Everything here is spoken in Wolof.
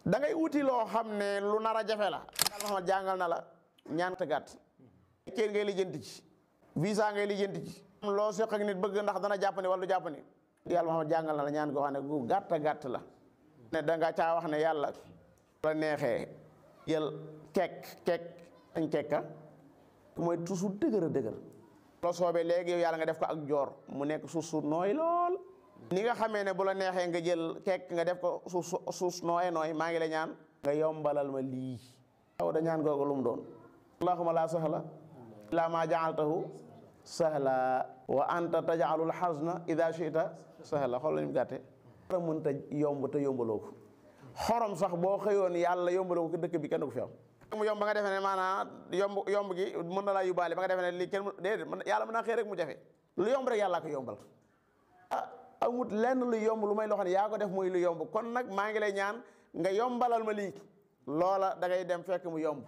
da ngay wuti loo xam ne lu nar a jafe la. yàlla Muhammad jàngal na la ñaan te gàtt. kër ngay lijjanti ci. visa ngay lijjanti ci. loo seq ak nit bëgg ndax dana jàppandi wala du jàppandi. yàlla Muhammad jàngal na la ñaan goo xam ne gu gàtt gàtt la. ne da nga caa wax ne yàlla. la neexee jël kekk dañ kekka mooy tusu dëgër a dëgër. loo soobee léegi yow yàlla nga def ko ak joor mu nekk suuf su nooy lool. ni nga xamee ne bu la neexee nga jël kekk nga def ko suuf nooy maa ngi la ñaan nga yombalal ma lii. yow da ñaan googu lu mu doon. allahumma la sahla illa ma ja'altahu sahla wa anta taj'alul hazna idha shi'ta sahla xool lañu gàtte dara mënta yomb te yombaloo ko. xorom sax boo xëyoon yàlla yombaloo ko dëkk bi kenn du ko fi am. mu yomb ba nga defee ne maanaam yomb gi mën na laa yóbbaale ba nga defee ne lii kenn déedéet yàlla mën naa xëy rek mu jafe. lu yomb rek yàllaa ko yombal. amut lenn lu yomb lu may loo xam ne yaa ko def muy lu yomb kon nag maa ngi lay ñaan nga yombalal ma lii loola da ngay dem fekk mu yomb.